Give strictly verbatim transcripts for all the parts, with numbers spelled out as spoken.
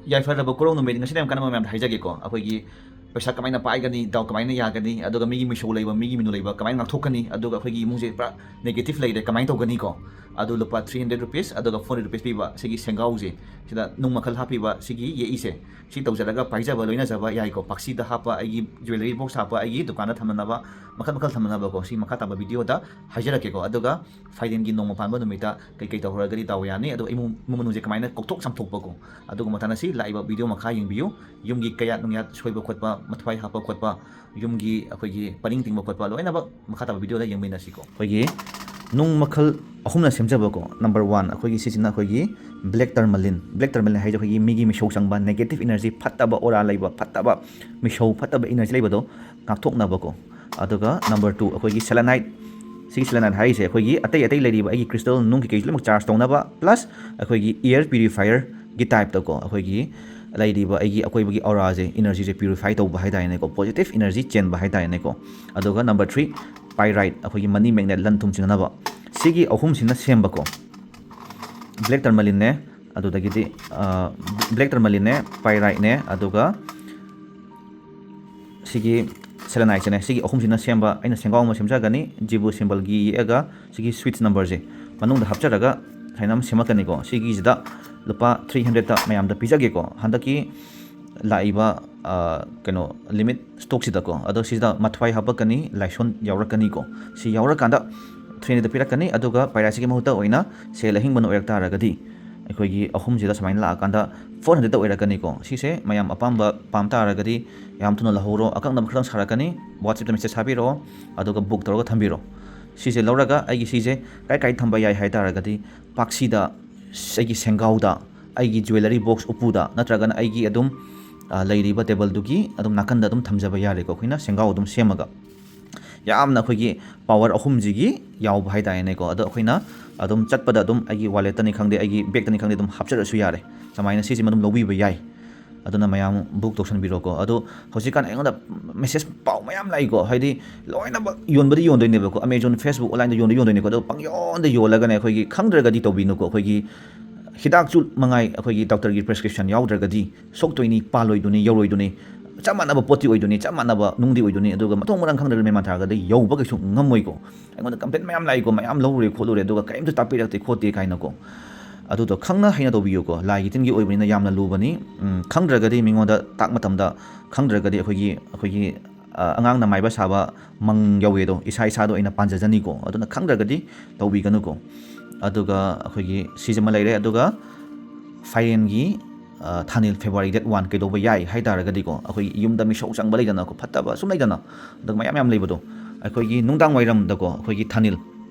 ꯌꯥꯏꯐꯔꯕ ꯀꯣꯔꯧ ꯅꯨꯃꯤꯠ, ꯉꯁꯤꯗꯤ ꯌꯥꯝ ꯀꯥꯟꯅꯕ ꯃꯌꯥꯝ ꯍꯥꯏꯖꯒꯦꯀꯣ꯫ ꯑꯩꯈꯣꯏꯒꯤ ꯄꯩꯁꯥ ꯀꯃꯥꯏꯅ ꯄꯥꯏꯒꯅꯤ, ꯗꯥꯎ ꯀꯃꯥꯏꯅ ꯌꯥꯒꯅꯤ, ꯑꯗꯨꯒ ꯃꯤꯒꯤ ꯃꯤꯁꯧ ꯂꯩꯕ, ꯃꯤꯒꯤ ꯃꯤꯅꯨ ꯂꯩꯕ ꯀꯃꯥꯏꯅ ꯉꯥꯛꯊꯣꯛꯀꯅꯤ, ꯑꯗꯨꯒ ꯑꯩꯈꯣꯏꯒꯤ ꯏꯃꯨꯡꯁꯦ ꯄꯨꯔꯥ negative ꯂꯩꯔꯦ ꯀꯃꯥꯏꯅ ꯇꯧꯒꯅꯤꯀꯣ꯫ ꯑꯗꯨ ꯂꯨꯄꯥ three hundred rupees ꯑꯗꯨꯒ four hundred rupees ꯄꯤꯕ ꯁꯤꯒꯤ ꯁꯦꯡꯒꯥꯎꯁꯦ, ꯁꯤꯗ ꯅꯨꯡ ꯃꯈꯜ ꯍꯥꯞꯄꯤꯕ ꯁꯤꯒꯤ ꯌꯦꯛꯏꯁꯦ, ꯁꯤ ꯇꯧꯖꯔꯒ ꯄꯥꯏꯖꯕ ꯂꯣꯏꯅꯖꯕ ꯌꯥꯏꯀꯣ꯫ ꯄꯥꯛꯁꯤꯗ ꯍꯥꯞꯄ ꯑꯩꯒꯤ jewellery box ꯍꯥꯞꯄ ꯑꯩꯒꯤ ꯗꯨꯀꯥꯟꯗ ꯊꯝꯅꯅꯕ ꯃꯈꯜ ꯃꯈꯜ ꯊꯝꯅꯅꯕꯀꯣ꯫ ꯁꯤ ꯃꯈꯥ ꯇꯥꯕ video ꯗ ꯍꯥꯏꯖꯔꯛꯀꯦꯀꯣ꯫ ꯑꯗꯨꯒ ꯐꯥꯏꯔꯦꯟꯒꯤ ꯅꯣꯡꯃ ꯄꯥꯟꯕ ꯅꯨꯃꯤꯠꯇ ꯀꯩꯀꯩ ꯇꯧꯍꯧꯔꯒꯗꯤ ꯗꯥꯎ ꯌꯥꯅꯤ, ꯑꯗꯨꯒ ꯏꯃꯨꯡ ꯏꯃꯨꯡ ꯃꯅꯨꯡꯁꯦ ꯀꯃꯥꯏꯅ ꯀꯣꯛꯊꯣꯛ ꯆꯥꯝꯊꯣꯛꯄꯀꯣ꯫ ꯑꯗꯨꯒ ꯃꯊꯪ ꯑꯁꯤ ꯂꯥꯛꯏꯕ video ꯃꯈꯥ ꯌꯦꯡꯕꯤꯌꯨ꯫ ꯌꯨꯝꯒꯤ ꯀꯌꯥꯠ ꯅꯨꯡꯌꯥꯠ ꯁꯣꯏꯕ ꯈꯣꯠꯄ, ꯃꯊ꯭ꯋꯥꯏ ꯍꯥꯞꯄ ꯈꯣꯠꯄ, ꯌꯨꯝꯒꯤ ꯑꯩꯈꯣꯏꯒꯤ ꯄꯔꯤꯡ ꯇꯤꯡꯕ ꯈꯣꯠꯄ ꯂꯣꯏꯅꯃꯛ ꯃꯈꯥ ꯇꯥꯕ video ꯗ ꯌꯦꯡꯃꯤꯟꯅꯁꯤꯀꯣ꯫ ꯑꯩꯈꯣꯏꯒꯤ ꯅꯨꯡ ꯃꯈꯜ ꯑꯍꯨꯝꯅ ꯁꯦꯝꯖꯕꯀꯣ꯫ Number one, ꯑꯩꯈꯣꯏꯒꯤ ꯁꯤꯁꯤꯅ ꯑꯩꯈꯣꯏꯒꯤ black tourmaline꯫ Black tourmaline ꯍꯥꯏꯁꯦ ꯑꯩꯈꯣꯏꯒꯤ ꯃꯤꯒꯤ ꯃꯤꯁꯧ ꯆꯪꯕ, negative energy, ꯐꯠꯇꯕ aura ꯂꯩꯕ, ꯐꯠꯇꯕ ꯃꯤꯁꯧ, ꯐꯠꯇꯕ energy ꯂꯩꯕꯗꯣ ꯉꯥꯛꯊꯣꯛꯅꯕꯀꯣ꯫ ꯑꯗꯨꯒ number two, ꯑꯩꯈꯣꯏꯒꯤ selenite꯫ ꯁꯤꯒꯤ selenite ꯍꯥꯏꯔꯤꯁꯦ ꯑꯩꯈꯣꯏꯒꯤ ꯑꯇꯩ ꯑꯇꯩ ꯂꯩꯔꯤꯕ ꯑꯩꯒꯤ crystal ꯅꯨꯡ ꯀꯩꯀꯩꯁꯨ ꯂꯣꯏꯅꯃꯛ charge ꯇꯧꯅꯕ, plus ꯑꯩꯈꯣꯏꯒꯤ air purifier ꯒꯤ type ꯇꯀꯣ꯫ ꯑꯩꯈꯣꯏꯒꯤ ꯂꯩꯔꯤꯕ ꯑꯩꯒꯤ ꯑꯀꯣꯏꯕꯒꯤ aura ꯁꯦ, energy ꯁꯦ purify ꯇꯧꯕ ꯍꯥꯏꯇꯥꯔꯦꯅꯦꯀꯣ, positive energy ꯆꯦꯟꯕ ꯍꯥꯏꯇꯥꯔꯦꯅꯦꯀꯣ꯫ ꯑꯗꯨꯒ number three, pyrite, ꯑꯩꯈꯣꯏꯒꯤ money magnet, ꯂꯟ ꯊꯨꯝ ꯆꯤꯡꯅꯅꯕ꯫ ꯁꯤꯒꯤ ꯑꯍꯨꯝꯁꯤꯅ ꯁꯦꯝꯕꯀꯣ꯫ Black tourmaline ꯅꯦ, ꯑꯗꯨꯗꯒꯤꯗꯤ, ꯑ, black tourmaline ꯅꯦ, pyrite ꯅꯦ, ꯑꯗꯨꯒ ꯁꯤꯒꯤ selenite ꯁꯤꯅꯦ꯫ ꯁꯤꯒꯤ ꯑꯍꯨꯝꯁꯤꯅ ꯁꯦꯝꯕ ꯑꯩꯅ ꯁꯦꯡꯒꯥꯎ ꯑꯃ ꯁꯦꯝꯖꯒꯅꯤ꯫ ꯖꯤꯕꯨ symbol ꯒꯤ ꯌꯦꯛꯑꯒ ꯁꯤꯒꯤ switch number ꯁꯦ ꯃꯅꯨꯡꯗ ꯍꯥꯞꯆꯔꯒ ꯁꯨꯃꯥꯏꯅ ꯑꯃ ꯁꯦꯝꯃꯛꯀꯅꯤꯀꯣ꯫ ꯁꯤꯒꯤꯁꯤꯗ ꯂꯨꯄꯥ three hundred ꯇ ꯃꯌꯥꯝꯗ ꯄꯤꯖꯒꯦꯀꯣ꯫ ꯍꯟꯗꯛꯀꯤ ꯂꯥꯛꯏꯕ, ꯑ, ꯀꯩꯅꯣ, limit stock ꯁꯤꯗꯀꯣ꯫ ꯑꯗꯣ ꯁꯤꯗ ꯃꯊ꯭ꯋꯥꯏ ꯍꯥꯞꯄꯛꯀꯅꯤ, ꯂꯥꯏꯁꯣꯟ ꯌꯥꯎꯔꯛꯀꯅꯤꯀꯣ꯫ ꯁꯤ ꯌꯥꯎꯔꯀꯥꯟꯗ three hundred ꯗ ꯄꯤꯔꯛꯀꯅꯤ, ꯑꯗꯨꯒ pyrite ꯁꯤꯒꯤ ꯃꯍꯨꯠꯇ ꯑꯣꯏꯅ ꯁꯦꯜ ꯑꯍꯤꯡꯕꯅ ꯑꯣꯏꯔꯛ ꯇꯥꯔꯒꯗꯤ ꯑꯩꯈꯣꯏꯒꯤ ꯑꯍꯨꯝꯁꯤꯗ ꯁꯨꯃꯥꯏꯅ ꯂꯥꯛꯑꯀꯥꯟꯗ four hundred ꯇ ꯑꯣꯏꯔꯛꯀꯅꯤꯀꯣ꯫ ꯁꯤꯁꯦ ꯃꯌꯥꯝ ꯑꯄꯥꯝꯕ ꯄꯥꯝ ꯇꯥꯔꯒꯗꯤ ꯌꯥꯝ ꯊꯨꯅ ꯂꯧꯍꯧꯔꯣ꯫ ꯑꯀꯛꯅꯕ ꯈꯤꯇꯪ ꯁꯥꯔꯛꯀꯅꯤ, WhatsApp ꯇ message ꯊꯥꯕꯤꯔꯛꯑꯣ, ꯑꯗꯨꯒ book ꯇꯧꯔꯒ ꯊꯝꯕꯤꯔꯣ꯫ ꯁꯤꯁꯦ ꯂꯧꯔꯒ ꯑꯩꯒꯤ ꯁꯤꯁꯦ ꯀꯥꯏ ꯀꯥꯏ ꯊꯝꯕ ꯌꯥꯏ ꯍꯥꯏ ꯇꯥꯔꯒꯗꯤ, ꯄꯥꯛꯁꯤꯗ, ꯑꯩꯒꯤ ꯁꯦꯡꯒꯥꯎꯗ, ꯑꯩꯒꯤ jewellery box ꯎꯄꯨꯗ, ꯅꯠꯇ꯭ꯔꯒꯅ ꯑꯩꯒꯤ ꯑꯗꯨꯝ, ꯑ, ꯂꯩꯔꯤꯕ table ꯗꯨꯒꯤ ꯑꯗꯨꯝ ꯅꯥꯀꯟꯗ ꯑꯗꯨꯝ ꯊꯝꯖꯕ ꯌꯥꯔꯦꯀꯣ꯫ ꯑꯩꯈꯣꯏꯅ ꯁꯦꯡꯒꯥꯎ ꯑꯗꯨꯝ ꯁꯦꯝꯃꯒ ꯌꯥꯝꯅ ꯑꯩꯈꯣꯏꯒꯤ power ꯑꯍꯨꯝꯁꯤꯒꯤ ꯌꯥꯎꯕ ꯍꯥꯏꯇꯥꯔꯦꯅꯦꯀꯣ꯫ ꯑꯗꯣ ꯑꯩꯈꯣꯏꯅ ꯑꯗꯨꯝ ꯆꯠꯄꯗ ꯑꯗꯨꯝ ꯑꯩꯒꯤ wallet ꯇꯅꯤ ꯈꯪꯗꯦ, ꯑꯩꯒꯤ bag ꯇꯅꯤ ꯈꯪꯗꯦ, ꯑꯗꯨꯝ ꯍꯥꯞꯆꯔꯁꯨ ꯌꯥꯔꯦ꯫ ꯁꯨꯃꯥꯏꯅ ꯁꯤꯁꯤꯃ ꯑꯗꯨꯝ ꯂꯧꯕꯤꯕ ꯌꯥꯏ꯫ ꯑꯗꯨꯅ ꯃꯌꯥꯝ book ꯇꯧꯁꯟꯕꯤꯔꯣꯀꯣ꯫ ꯑꯗꯣ ꯍꯧꯖꯤꯛꯀꯥꯟ ꯑꯩꯉꯣꯟꯗ message ꯄꯥꯎ ꯃꯌꯥꯝ ꯂꯥꯛꯏꯀꯣ, ꯍꯥꯏꯗꯤ ꯂꯣꯏꯅꯃꯛ ꯌꯣꯟꯕꯗꯤ ꯌꯣꯟꯗꯣꯏꯅꯦꯕꯀꯣ, Amazon, Facebook, online ꯗ ꯌꯣꯟꯗꯤ ꯌꯣꯟꯗꯣꯏꯅꯦꯀꯣ꯫ ꯑꯗꯣ ꯄꯪꯌꯣꯟꯗ ꯌꯣꯜꯂꯒꯅꯦ ꯑꯩꯈꯣꯏꯒꯤ ꯈꯪꯗ꯭ꯔꯒꯗꯤ ꯇꯧꯕꯤꯅꯨꯀꯣ꯫ ꯑꯩꯈꯣꯏꯒꯤ ꯍꯤꯗꯥꯛꯁꯨ ꯃꯉꯥꯏ, ꯑꯩꯈꯣꯏꯒꯤ ꯗꯣꯛꯇꯔꯒꯤ ꯄ꯭ꯔꯦꯁꯀ꯭ꯔꯤꯞꯁꯟ ꯌꯥꯎꯗ꯭ꯔꯒꯗꯤ ꯁꯣꯛꯇꯣꯏꯅꯤ, ꯄꯥꯜꯂꯣꯏꯗꯣꯏꯅꯤ, ꯌꯧꯔꯣꯏꯗꯣꯏꯅꯤ, ꯆꯞ ꯃꯥꯟꯅꯕ ꯄꯣꯠꯇꯤ ꯑꯣꯏꯗꯣꯏꯅꯤ, ꯆꯞ ꯃꯥꯟꯅꯕ ꯅꯨꯡꯗꯤ ꯑꯣꯏꯗꯣꯏꯅꯤ, ꯑꯗꯨꯒ ꯃꯊꯣꯡ ꯃꯔꯝ ꯈꯪꯗ꯭ꯔꯒꯗꯤ ꯃꯦꯟ ꯃꯥꯟ ꯊꯥꯔꯒꯗꯤ ꯌꯧꯕ ꯀꯩꯁꯨ ꯉꯝꯃꯣꯏꯀꯣ꯫ ꯑꯩꯉꯣꯟꯗ ꯀꯝꯄ꯭ꯂꯦꯟ ꯃꯌꯥꯝ ꯂꯥꯛꯏꯀꯣ, ꯃꯌꯥꯝ ꯂꯧꯔꯨꯔꯦ ꯈꯣꯠꯂꯨꯔꯦ, ꯑꯗꯨꯒ ꯀꯔꯤꯝꯇ ꯇꯥꯛꯄꯤꯔꯛꯇꯦ ꯈꯣꯠꯇꯦ ꯀꯥꯏꯅꯀꯣ꯫ ꯑꯗꯨꯗꯣ ꯈꯪꯅ ꯍꯩꯅ ꯇꯧꯕꯤꯌꯨꯀꯣ꯫ ꯂꯥꯏꯒꯤ ꯇꯤꯟꯒꯤ ꯑꯣꯏꯕꯅꯤꯅ ꯌꯥꯝꯅ ꯂꯨꯕꯅꯤ꯫ ꯎꯝ, ꯈꯪꯗ꯭ꯔꯒꯗꯤ ꯃꯤꯉꯣꯟꯗ ꯇꯥꯛ ꯃꯇꯝꯗ, ꯈꯪꯗ꯭ꯔꯒꯗꯤ ꯑꯩꯈꯣꯏꯒꯤ, ꯑꯩꯈꯣꯏꯒꯤ, ꯑ, ꯑꯉꯥꯡꯅ ꯃꯥꯏꯕ ꯁꯥꯕ ꯃꯪ ꯌꯧꯋꯦꯗꯣ, ꯏꯁꯥ ꯏꯁꯥꯗ ꯑꯣꯏꯅ ꯄꯥꯟꯖꯖꯅꯤꯀꯣ꯫ ꯑꯗꯨꯅ ꯈꯪꯗ꯭ꯔꯒꯗꯤ ꯇꯧꯕꯤꯒꯅꯨꯀꯣ꯫ ꯑꯗꯨꯒ ꯑꯩꯈꯣꯏꯒꯤ ꯁꯤꯁꯤꯃ ꯂꯩꯔꯦ꯫ ꯑꯗꯨꯒ ꯐꯥꯏꯔꯦꯟꯒꯤ, ꯑ, ꯊꯥꯅꯤꯜ, ꯐꯦꯕ꯭ꯔꯨꯋꯥꯔꯤ ꯗꯦꯠ ꯋꯥꯟ ꯀꯩꯗꯧꯕ ꯌꯥꯏ ꯍꯥꯏ ꯇꯥꯔꯒꯗꯤꯀꯣ, ꯑꯩꯈꯣꯏꯒꯤ ꯌꯨꯝꯗ ꯃꯤꯁꯧ ꯆꯪꯕ ꯂꯩꯗꯅꯀꯣ, ꯐꯠꯇꯕ ꯁꯨꯝ ꯂꯩꯗꯅ, ꯑꯗꯨꯒ ꯃꯌꯥꯝ ꯌꯥꯝ ꯂꯩꯕꯗꯣ, ꯑꯩꯈꯣꯏꯒꯤ ꯅꯨꯡꯗꯥꯡ ꯋꯥꯏꯔꯝꯗꯀꯣ, ꯑꯩꯈꯣꯏꯒꯤ ꯊꯥꯅꯤꯜ,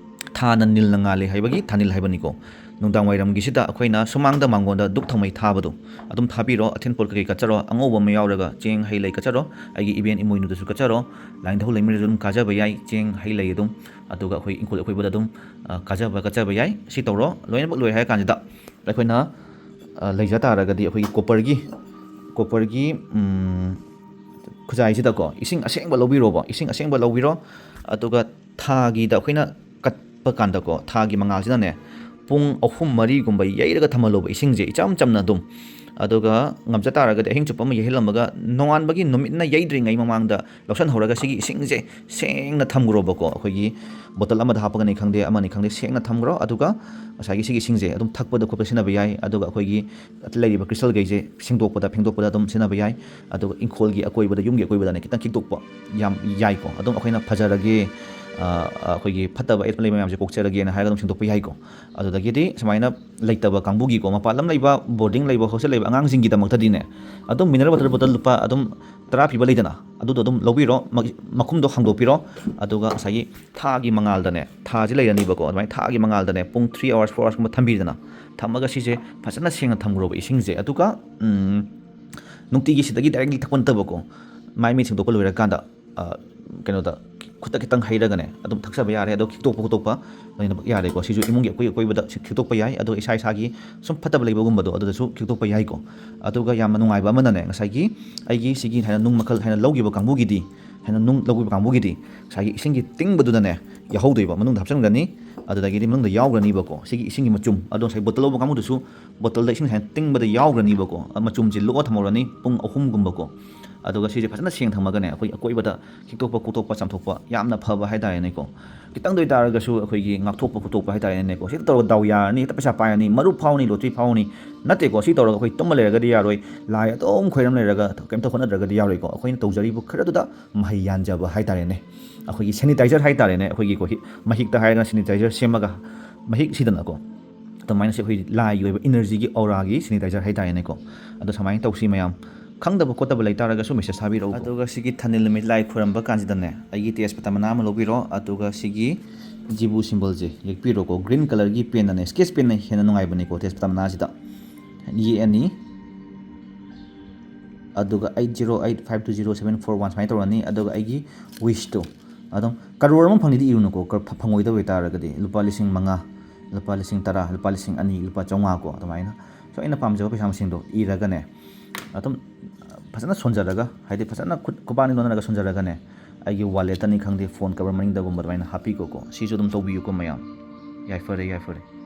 ꯊꯥꯅ ꯅꯤꯜꯅ ꯉꯥꯜꯂꯤ ꯍꯥꯏꯕꯒꯤ ꯊꯥꯅꯤꯜ ꯍꯥꯏꯕꯅꯤꯀꯣ꯫ ꯅꯨꯡꯗꯥꯡ ꯋꯥꯏꯔꯝꯒꯤꯁꯤꯗ ꯑꯩꯈꯣꯏꯅ ꯁꯨꯃꯥꯡꯗ ꯃꯥꯡꯒꯣꯟꯗ ꯙꯨꯞ ꯊꯥꯎꯃꯩ ꯊꯥꯕꯗꯣ ꯑꯗꯨꯝ ꯊꯥꯕꯤꯔꯣ꯫ ꯑꯊꯤꯟ ꯄꯣꯠ ꯀꯩꯀꯩ ꯀꯠꯆꯔꯣ, ꯑꯉꯧꯕ ꯑꯃ ꯌꯥꯎꯔꯒ ꯆꯦꯡ ꯍꯩ ꯂꯩ ꯀꯠꯆꯔꯣ꯫ ꯑꯩꯒꯤ ꯏꯕꯦꯟ ꯏꯃꯣꯏꯅꯨꯗꯁꯨ ꯀꯠꯆꯔꯣ꯫ ꯂꯥꯏꯅꯤꯡꯊꯧ ꯂꯩꯃꯔꯦꯜꯗꯁꯨ ꯑꯗꯨꯝ ꯀꯥꯖꯕ ꯌꯥꯏ, ꯆꯦꯡ ꯍꯩ ꯂꯩ ꯑꯗꯨꯝ, ꯑꯗꯨꯒ ꯑꯩꯈꯣꯏ ꯏꯪꯈꯣꯜ ꯑꯀꯣꯏꯕꯗ ꯑꯗꯨꯝ, ꯑ, ꯀꯥꯖꯕ ꯀꯠꯆꯕ ꯌꯥꯏ꯫ ꯁꯤ ꯇꯧꯔꯣ꯫ ꯂꯣꯏꯅꯃꯛ ꯂꯣꯏꯔꯦ ꯍꯥꯏꯔ ꯀꯥꯟꯁꯤꯗ ꯑꯩꯈꯣꯏꯅ, ꯑ, ꯂꯩꯖ ꯇꯥꯔꯒꯗꯤ ꯑꯩꯈꯣꯏꯒꯤ ꯀꯣꯄꯔꯒꯤ, ꯀꯣꯄꯔꯒꯤ, ꯎꯝ, ꯈꯨꯖꯥꯏꯁꯤꯗꯀꯣ ꯏꯁꯤꯡ ꯑꯁꯦꯡꯕ ꯂꯧꯕꯤꯔꯣꯕ, ꯏꯁꯤꯡ ꯑꯁꯦꯡꯕ ꯂꯧꯕꯤꯔꯣ꯫ ꯑꯗꯨꯒ ꯊꯥꯒꯤꯗ ꯑꯩꯈꯣꯏꯅ ꯀꯠꯄ ꯀꯥꯟꯗꯀꯣ, ꯊꯥꯒꯤ ꯃꯉꯥꯜꯁꯤꯅꯅꯦ ꯄꯨꯡ ꯑꯍꯨꯝ ꯃꯔꯤꯒꯨꯝꯕ ꯌꯩꯔꯒ ꯊꯝꯍꯜꯂꯣꯕ ꯏꯁꯤꯡꯁꯦ ꯏꯆꯝ ꯆꯝꯅ ꯑꯗꯨꯝ꯫ ꯑꯗꯨꯒ ꯉꯝꯖ ꯇꯥꯔꯒꯗꯤ ꯑꯍꯤꯡ ꯆꯨꯞꯄ ꯑꯃ ꯌꯩꯍꯜꯂꯝꯃꯒ ꯅꯣꯡꯉꯥꯟꯕꯒꯤ ꯅꯨꯃꯤꯠꯅ ꯌꯩꯗ꯭ꯔꯤꯉꯩ ꯃꯃꯥꯡꯗ ꯂꯧꯁꯟꯍꯧꯔꯒ ꯁꯤꯒꯤ ꯏꯁꯤꯡꯁꯦ ꯁꯦꯡꯅ ꯊꯝꯈ꯭ꯔꯣꯕꯀꯣ꯫ ꯑꯩꯈꯣꯏꯒꯤ ꯕꯣꯇꯜ ꯑꯃꯗ ꯍꯥꯞꯄꯒꯅꯤ ꯈꯪꯗꯦ, ꯑꯃꯅꯤ ꯈꯪꯗꯦ, ꯁꯦꯡꯅ ꯊꯝꯈ꯭ꯔꯣ꯫ ꯑꯗꯨꯒ ꯉꯁꯥꯏꯒꯤ ꯁꯤꯒꯤ ꯏꯁꯤꯡꯁꯦ ꯑꯗꯨꯝ ꯊꯛꯄꯗ ꯈꯣꯠꯄ ꯁꯤꯖꯤꯟꯅꯕ ꯌꯥꯏ꯫ ꯑꯗꯨꯒ ꯑꯩꯈꯣꯏꯒꯤ ꯂꯩꯔꯤꯕ ꯀ꯭ꯔꯤꯁꯇꯜꯈꯩꯁꯦ ꯁꯦꯡꯗꯣꯛꯄꯗ ꯐꯦꯡꯗꯣꯛꯄꯗ ꯑꯗꯨꯝ ꯁꯤꯖꯤꯟꯅꯕ ꯌꯥꯏ꯫ ꯑꯗꯨꯒ ꯏꯪꯈꯣꯜꯒꯤ ꯑꯀꯣꯏꯕꯗ, ꯌꯨꯝꯒꯤ ꯑꯀꯣꯏꯕꯗꯅꯦ ꯈꯤꯇꯪ ꯈꯤꯛꯇꯣꯛꯄ ꯌꯥꯝ ꯌꯥꯏꯀꯣ꯫ ꯑꯗꯨꯝ ꯑꯩꯈꯣꯏꯅ ꯐꯖꯔꯒꯦ, ꯑ, ꯑꯩꯈꯣꯏꯒꯤ ꯐꯠꯇꯕ ꯑꯌꯦꯠꯄ ꯂꯩꯕ ꯃꯌꯥꯝꯁꯦ ꯀꯣꯛꯆꯔꯒꯦꯅ ꯍꯥꯏꯔꯒ ꯑꯗꯨꯝ ꯁꯦꯡꯗꯣꯛꯄ ꯌꯥꯏꯀꯣ꯫ ꯑꯗꯨꯗꯒꯤꯗꯤ ꯁꯨꯃꯥꯏꯅ ꯂꯩꯇꯕ ꯀꯥꯡꯕꯨꯒꯤꯀꯣ, ꯃꯄꯥꯟ ꯂꯝ ꯂꯩꯕ, ꯕꯣꯔꯗꯤꯡ ꯂꯩꯕ, ꯍꯣꯁꯇꯦꯜ ꯂꯩꯕ ꯑꯉꯥꯡꯁꯤꯡꯒꯤꯗꯃꯛꯇꯗꯤꯅꯦ, ꯑꯗꯨꯝ ꯃꯤꯅꯔꯦꯜ ꯋꯥꯇꯔ ꯕꯣꯇꯜ ꯂꯨꯄꯥ ꯑꯗꯨꯝ ꯇꯔꯥ ꯄꯤꯕ ꯂꯩꯗꯅ, ꯑꯗꯨꯗꯣ ꯑꯗꯨꯝ ꯂꯧꯕꯤꯔꯣ, ꯃ-, ꯃꯈꯨꯝꯗꯣ ꯍꯥꯡꯗꯣꯛꯄꯤꯔꯣ꯫ ꯑꯗꯨꯒ ꯉꯁꯥꯏꯒꯤ ꯊꯥꯒꯤ ꯃꯉꯥꯜꯗꯅꯦ, ꯊꯥꯁꯤ ꯂꯩꯔꯅꯤꯕꯀꯣ, ꯑꯗꯨꯃꯥꯏꯅ ꯊꯥꯒꯤ ꯃꯉꯥꯜꯗꯅꯦ ꯄꯨꯡ ꯊ꯭ꯔꯤ ꯑꯋꯥꯔꯁ, ꯐꯣꯔ ꯑꯋꯥꯔꯁꯀꯨꯝꯕ ꯊꯝꯕꯤꯗꯅ, ꯊꯝꯃꯒ ꯁꯤꯁꯦ ꯐꯖꯅ ꯁꯦꯡꯅ ꯊꯝꯈ꯭ꯔꯣꯕ ꯏꯁꯤꯡꯁꯦ꯫ ꯑꯗꯨꯒ, ꯎꯝ, ꯅꯨꯡꯇꯤꯒꯤ ꯁꯤꯗꯒꯤ ꯗꯥꯏꯔꯦꯛꯂꯤ ꯊꯛꯄ ꯅꯠꯇꯕꯀꯣ, ꯃꯥꯏ ꯃꯤꯠ ꯁꯦꯡꯗꯣꯛꯄ ꯂꯣꯏꯔꯀꯥꯟꯗ, ꯑ, ꯀꯩꯅꯣꯗ, ꯈꯨꯠꯇ ꯈꯤꯇꯪ ꯍꯩꯔꯒꯅꯦ ꯑꯗꯨꯝ ꯊꯛꯆꯕ ꯌꯥꯔꯦ꯫ ꯑꯗꯣ ꯈꯤꯛꯇꯣꯛꯄ ꯈꯣꯠꯇꯣꯛꯄ ꯂꯣꯏꯅꯃꯛ ꯌꯥꯔꯦꯀꯣ꯫ ꯁꯤꯁꯨ ꯏꯃꯨꯡꯒꯤ ꯑꯀꯣꯏ ꯑꯀꯣꯏꯕꯗ ꯁꯤ ꯈꯤꯛꯇꯣꯛꯄ ꯌꯥꯏ꯫ ꯑꯗꯣ ꯏꯁꯥ ꯏꯁꯥꯒꯤ ꯁꯨꯝ ꯐꯠꯇꯕ ꯂꯩꯕꯒꯨꯝꯕꯗꯣ ꯑꯗꯨꯗꯁꯨ ꯈꯤꯛꯇꯣꯛꯄ ꯌꯥꯏꯀꯣ꯫ ꯑꯗꯨꯒ ꯌꯥꯝꯅ ꯅꯨꯡꯉꯥꯏꯕ ꯑꯃꯅꯅꯦ, ꯉꯁꯥꯏꯒꯤ ꯑꯩꯒꯤ ꯁꯤꯒꯤ ꯍꯥꯏꯅ ꯅꯨꯡ ꯃꯈꯜ ꯍꯥꯏꯅ ꯂꯧꯈꯤꯕ ꯀꯥꯡꯕꯨꯒꯤꯗꯤ, ꯍꯥꯏꯅ ꯅꯨꯡ ꯂꯧꯈꯤꯕ ꯀꯥꯡꯕꯨꯒꯤꯗꯤ ꯉꯁꯥꯏꯒꯤ ꯏꯁꯤꯡꯒꯤ ꯇꯤꯡꯕꯗꯨꯗꯅꯦ ꯌꯥꯎꯍꯧꯗꯣꯏꯕ, ꯃꯅꯨꯡꯗ ꯍꯥꯞꯆꯤꯟꯒꯅꯤ꯫ ꯑꯗꯨꯗꯒꯤꯗꯤ ꯃꯅꯨꯡꯗ ꯌꯥꯎꯈ꯭ꯔꯅꯤꯕꯀꯣ ꯁꯤꯒꯤ ꯏꯁꯤꯡꯒꯤ ꯃꯆꯨꯝ꯫ ꯑꯗꯣ ꯉꯁꯥꯏ ꯕꯣꯇꯜ ꯂꯧꯕ ꯀꯥꯡꯕꯨꯗꯨꯁꯨ ꯕꯣꯇꯜꯗ ꯏꯁꯤꯡ ꯁꯨꯃꯥꯏꯅ ꯇꯤꯡꯕꯗ ꯌꯥꯎꯈ꯭ꯔꯅꯤꯕꯀꯣ꯫ ꯃꯆꯨꯝꯁꯦ ꯂꯣꯛꯑ ꯊꯝꯍꯧꯔꯅꯤ ꯄꯨꯡ ꯑꯍꯨꯝꯒꯨꯝꯕꯀꯣ꯫ ꯑꯗꯨꯒ ꯁꯤꯁꯦ ꯐꯖꯅ ꯁꯦꯡ ꯊꯝꯃꯒꯅꯦ, ꯑꯩꯈꯣꯏ ꯑꯀꯣꯏꯕꯗ ꯈꯤꯛꯇꯣꯛꯄ ꯈꯣꯠꯇꯣꯛꯄ ꯆꯥꯝꯊꯣꯛꯄ ꯌꯥꯝꯅ ꯐꯕ ꯍꯥꯏꯇꯥꯔꯦꯅꯦꯀꯣ꯫ ꯈꯤꯇꯪꯗ ꯑꯣꯏꯇꯥꯔꯒꯁꯨ ꯑꯩꯈꯣꯏꯒꯤ ꯉꯥꯛꯊꯣꯛꯄ ꯈꯣꯠꯇꯣꯛꯄ ꯍꯥꯏꯇꯥꯔꯦꯅꯦꯀꯣ꯫ ꯁꯤꯗ ꯇꯧꯔꯒ ꯗꯥꯎ ꯌꯥꯔꯅꯤ, ꯍꯦꯛꯇ ꯄꯩꯁꯥ ꯄꯥꯏꯔꯅꯤ, ꯃꯔꯨꯞ ꯐꯥꯎꯅꯤ, ꯂꯣꯇ꯭ꯔꯤ ꯐꯥꯎꯅꯤ꯫ ꯅꯠꯇꯦꯀꯣ, ꯁꯤ ꯇꯧꯔꯒ ꯑꯩꯈꯣꯏ ꯇꯨꯝꯃ ꯂꯩꯔꯒꯗꯤ ꯌꯥꯔꯣꯏ, ꯂꯥꯏ ꯑꯗꯨꯝ ꯈꯣꯏꯔꯝ ꯂꯩꯔꯒ ꯀꯩꯝꯇ ꯍꯣꯠꯅꯗ꯭ꯔꯒꯗꯤ ꯌꯥꯔꯣꯏꯀꯣ꯫ ꯑꯩꯈꯣꯏꯅ ꯇꯧꯖꯔꯤꯕ ꯈꯔꯗꯨꯗ ꯃꯍꯩ ꯌꯥꯟꯖꯕ ꯍꯥꯏꯇꯥꯔꯦꯅꯦ꯫ ꯑꯩꯈꯣꯏꯒꯤ ꯁꯦꯅꯤꯇꯥꯏꯖꯔ ꯍꯥꯏꯇꯥꯔꯦꯅꯦ, ꯑꯩꯈꯣꯏꯒꯤꯀꯣ ꯍꯤ-, ꯃꯍꯤꯛꯇ ꯍꯥꯏꯔꯒꯅ ꯁꯦꯅꯤꯇꯥꯏꯖꯔ ꯁꯦꯝꯃꯒ ꯃꯍꯤꯛꯁꯤꯗꯅꯀꯣ, ꯑꯗꯨꯃꯥꯏꯅ ꯁꯤ ꯑꯩꯈꯣꯏ ꯂꯥꯏꯒꯤ ꯑꯣꯏꯕ ꯏꯅꯔꯖꯤꯒꯤ ꯑꯧꯔꯥꯒꯤ ꯁꯦꯅꯤꯇꯥꯏꯖꯔ ꯍꯥꯏꯇꯥꯔꯦꯅꯦꯀꯣ꯫ ꯑꯗꯣ ꯁꯨꯃꯥꯏꯅ ꯇꯧꯁꯤ ꯃꯌꯥꯝ꯫ ꯈꯪꯗꯕ ꯈꯣꯠꯇꯕ ꯂꯩꯇꯥꯔꯒꯁꯨ ꯃꯦꯁꯦꯖ ꯊꯥꯕꯤꯔꯛꯎ꯫ ꯑꯗꯨꯒ ꯁꯤꯒꯤ ꯊꯥꯅꯤꯜ ꯅꯨꯃꯤꯠ ꯂꯥꯏ ꯈꯣꯏꯔꯝꯕ ꯀꯥꯟꯁꯤꯗꯅꯦ, ꯑꯩꯒꯤ ꯇꯦꯖꯄꯇꯥ ꯃꯅꯥ ꯑꯃ ꯂꯧꯕꯤꯔꯣ, ꯑꯗꯨꯒ ꯁꯤꯒꯤ ꯖꯤꯕꯨ ꯁꯤꯝꯕꯜꯁꯦ ꯌꯦꯛꯄꯤꯔꯣꯀꯣ꯫ ꯒ꯭ꯔꯤꯟ ꯀꯂꯔꯒꯤ ꯄꯦꯟꯅꯅꯦ, ꯁ꯭ꯀꯦꯠꯆ ꯄꯦꯟꯅ ꯍꯦꯟꯅ ꯅꯨꯡꯉꯥꯏꯕꯅꯤꯀꯣ ꯇꯦꯖꯄꯇꯥ ꯃꯅꯥꯁꯤꯗ꯫ ꯌꯦꯛꯑꯅꯤ꯫ ꯑꯗꯨꯒ eight zero eight five two zero seven four one ꯁꯨꯃꯥꯏꯅ ꯇꯧꯔꯅꯤ꯫ ꯑꯗꯨꯒ ꯑꯩꯒꯤ ꯋꯤꯁꯇꯣ ꯑꯗꯨꯝ ꯀꯔꯣꯔ ꯑꯃ ꯐꯪꯅꯤꯗꯤ ꯏꯔꯨꯅꯨꯀꯣ, ꯀ-, ꯐ-, ꯐꯪꯉꯣꯏꯗꯕ ꯑꯣꯏꯇꯥꯔꯒꯗꯤ ꯂꯨꯄꯥ ꯂꯤꯁꯤꯡ ꯃꯉꯥ, ꯂꯨꯄꯥ ꯂꯤꯁꯤꯡ ꯇꯔꯥ, ꯂꯨꯄꯥ ꯂꯤꯁꯤꯡ ꯑꯅꯤ, ꯂꯨꯄꯥ ꯆꯥꯝꯃꯉꯥ ꯀꯣ, ꯑꯗꯨꯃꯥꯏꯅ ꯁꯣꯏꯅ ꯄꯥꯝꯖꯕ ꯄꯩꯁꯥ ꯃꯁꯤꯡꯗꯣ ꯏꯔꯒꯅꯦ, ꯑꯗꯨꯝ ꯐꯖꯅ ꯁꯣꯟꯖꯔꯒ, ꯍꯥꯏꯗꯤ ꯐꯖꯅ ꯈꯨꯠ ꯈꯨꯕꯥꯛꯅꯤ ꯂꯣꯟꯅꯔꯒ ꯁꯣꯟꯖꯔꯒꯅꯦ, ꯑꯩꯒꯤ ꯋꯥꯂꯦꯠꯇꯅꯤ ꯈꯪꯗꯦ, ꯐꯣꯟ ꯀꯕꯔ ꯃꯅꯤꯡꯗꯒꯨꯝꯕ ꯑꯗꯨꯃꯥꯏꯅ ꯍꯥꯞꯄꯤꯀꯣꯀꯣ꯫ ꯁꯤꯁꯨ ꯑꯗꯨꯝ ꯇꯧꯕꯤꯌꯨꯀꯣ ꯃꯌꯥꯝ꯫ ꯌꯥꯏꯐꯔꯦ, ꯌꯥꯏꯐꯔꯦ꯫